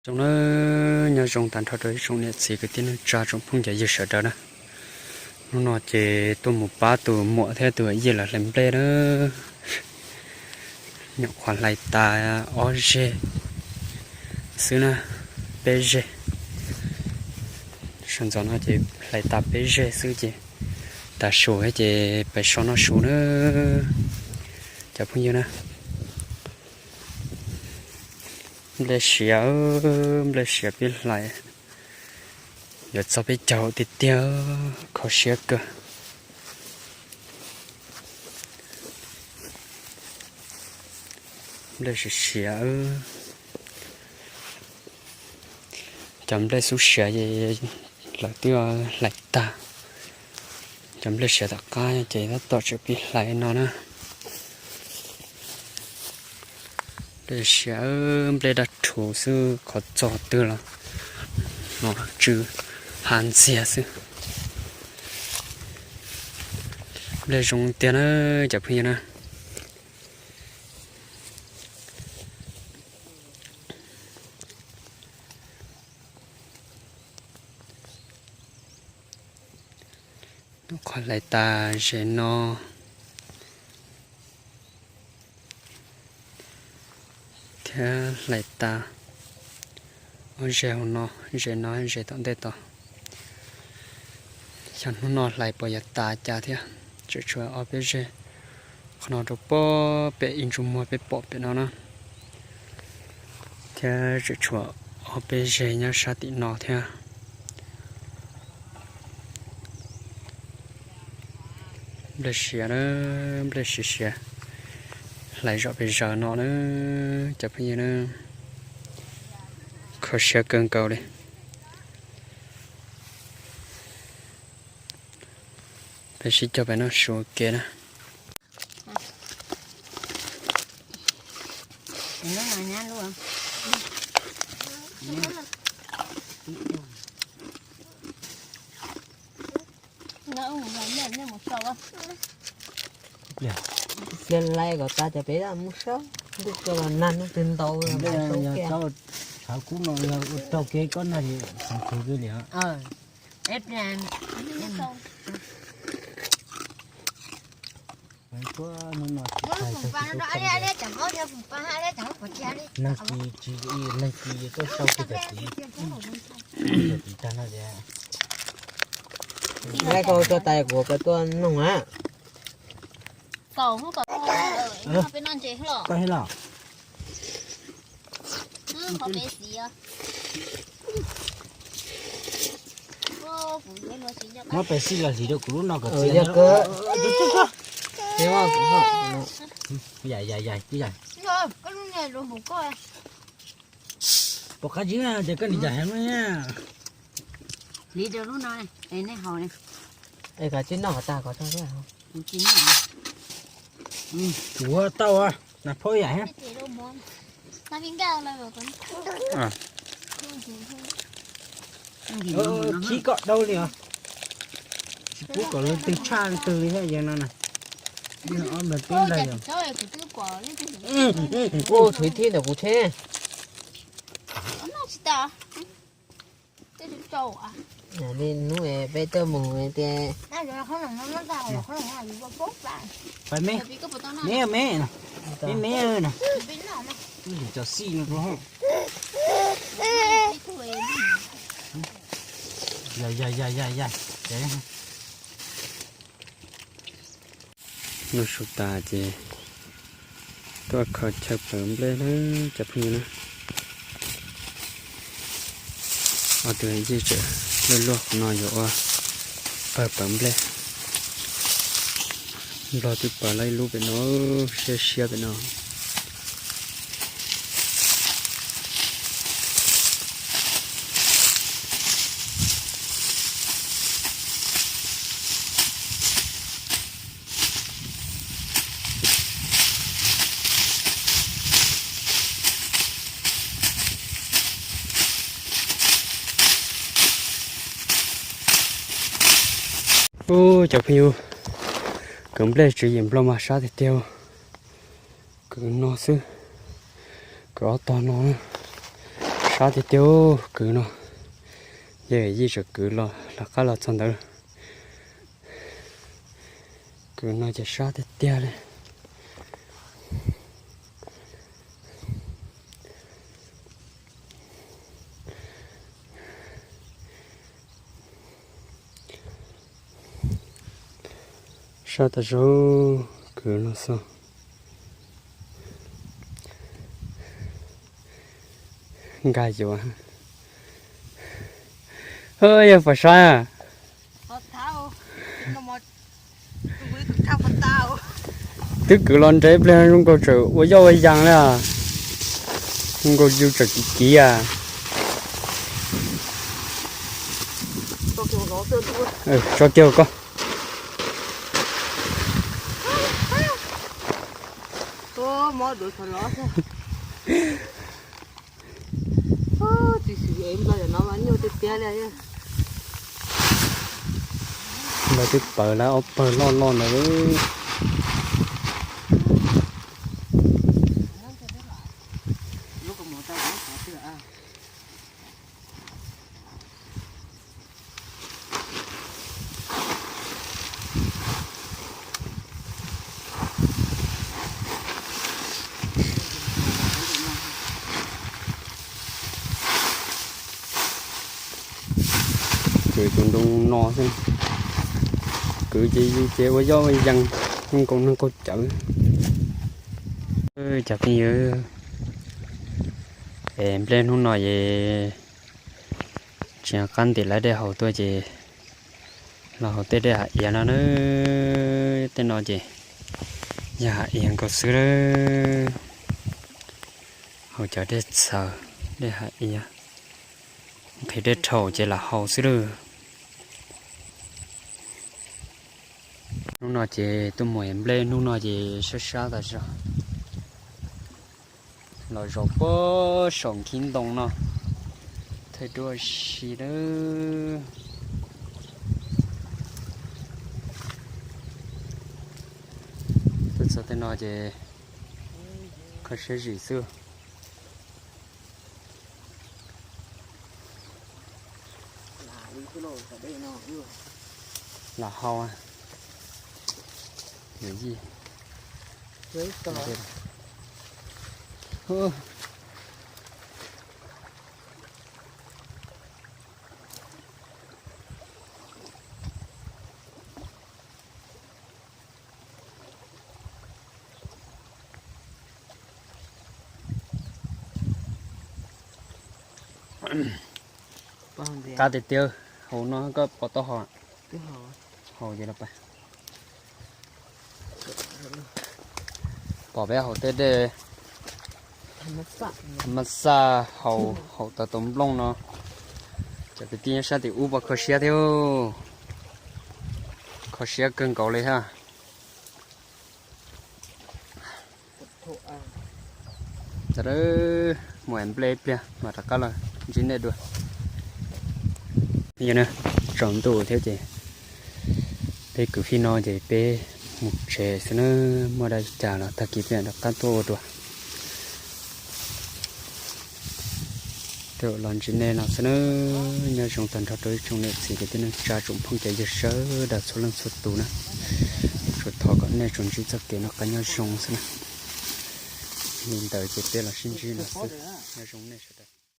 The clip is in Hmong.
Zoo na, nyob zoo tag nrho rau ib tsoom niam txiv kwv tij neej tsa tsoom phooj ywg sawv daws na. Hnub no ces tuaj mus pab tus muam thiab tus yij lawv hlais nplej na. Nyuam qhuav hlais tas ob zeg xwb na, peb zeg. Sawv ntxov no ces hlais tas peb zeg xwb ces tas su thiab ces pais so noj su na cov phooj ywg na. Nplej siav, nplej siav peb hlais yuav txog peb caug tiag tiag, kho siab kawg. Nplej siav siav, cov nplej xub siav lawv twb hlais tag. Cov nplej siav tom qab ces tab tom tseem pib hlais no na. Nplej siav, nplej daj rhuv xwb, qhov txog twg los hnov tsw hav ntxiag xwb. Nplej zoo tiag na cov phooj ywg na. Nyuam qhuav hlais tas ze no thiab hlais tas ob ze hauv no, ze no ze tom ntej tod. Xyov hnub no hlais puas yuav tas cas thiab, tseem tshuav ob peb zeg qhov no rau pem ib ntsug muag peb pom pem no na, thiab tseem tshuav ob peb zeg nyob sab tim no thiab. Nplej siav na, nplej siav siav, hlais zom pes zaws no na cov phooj ywg na, kho siab kawg nkaus li. Peb sib cog peb noj su ua ke na. Hle lais kom tas ces peb mus saib, ntuj tsaus los nag hnub twg ntau. Tshav kub no ua rau kev kob nag xeev khwv li. Nag kis tsis, nag kis tuaj sau kiag cov tiv, cov tiv tag no tias. Lawv koj tso tais kuv koj tuaj noog na. Koj thiab los? Muab pes xij los hliv rau kuv lub no kom txias. Yam yam yam tib yam. Pom qab zib ces koj nim yam heev no. Hliv rau lub no, nej haus. Es koj tsis noj qhov tag koj tso thiab. Kuv tsis noj. Kuv tau nas phob yam thiab. Khib kom dau li os. Tsis pub kom leej twg tshaj leej twg li thiab yog no na. Ob npawg twb ntag yog. Ua tshuav thib ntawm kuv thiab. Li hnub peb tuaj mus tias, me, me, me, me, me, twb hliv cov xij no rau hauv. Ya ya ya ya ya. Noj su tas ces tuaj kho chaw pawv nplej na cov phooj ywg na. Ob tug yij tseem luaj luaj qhov no yuav ua pawg pawv nplej. Nplog twb pawv lawm ib lub pem no, siab siab pem no. Ub, cov phooj ywg, kwv nplej tswv yim nplog mas sab tiag tiag. Kwv no xwb, kwv ob tog no, sab Sab tiag tiag, kwv no, yawg Yij tseem kwv los rov qab los txog ntawd. Kwv no ces sab tiag tiag li. Sab tas zog, kwv no xwb. Nkag yuav. Yog puas saib a? Twb kwv los ntev pliag zoo nkaus tseem ua yoj ua yas li. Zoo nkaus yus tseem kiv kiv a. Tso kiag koj. Lawv twb pawv lawv ob pawg loj loj ntawd. Kwv tus ntoo no xwb. Kwv ces yus ces ua yoj ua yees, neeg nkaus neeg nkaus cawv. Cov phooj ywg, es nplej hnub no es tsis nco qab ntim lawv dej haus tuaj ces los haus tej dej hav iav no na. Tej no ces yog hav iav nkaus xwb lawm. Haus cov dej txhawv, dej hav iav, nqhis dej rhaum ces lam haus xwb lawm. Hnub no ces tuaj mus ev nplej hnub no ces sab sab tas zog. Los zaum puag saum nkhib ntoo no, thawj dua si lawm. Tuaj txog tej no ces kho siab zim xwb. Lam haus, yawm yij. Qab tiag tiag, haus no koj pom tau haus? Haus ces los pab. Pom peb haus tej dej mab xaj haus, haus tau tau nplooj no. Cov kwv tij nyob sab tim ub puas kho siab thiab? Kho siab kawg nkaus li hab. Mus ev nplej pliag mas rov qab los ntsib nej dua. Tsaus ntuj thiab ces peb kwv fij no ces peb mus tsev xwb na, muaj dab cas los tag kis peb rov qab tuaj ua dua. Los ntsib nej no xwb na, nyob zoo tag nrho rau ib tsoom niam txiv kwv tij neej tsa tsoom phooj ywg sawv daws txhua leej txhua tus na. Tsuas thov kom nej tsuas ntsib txoj kev noj qab nyob zoo xwb na. Li ntawd ces peb los sib ntsib no xwb, nyob zoo nej sawv daws.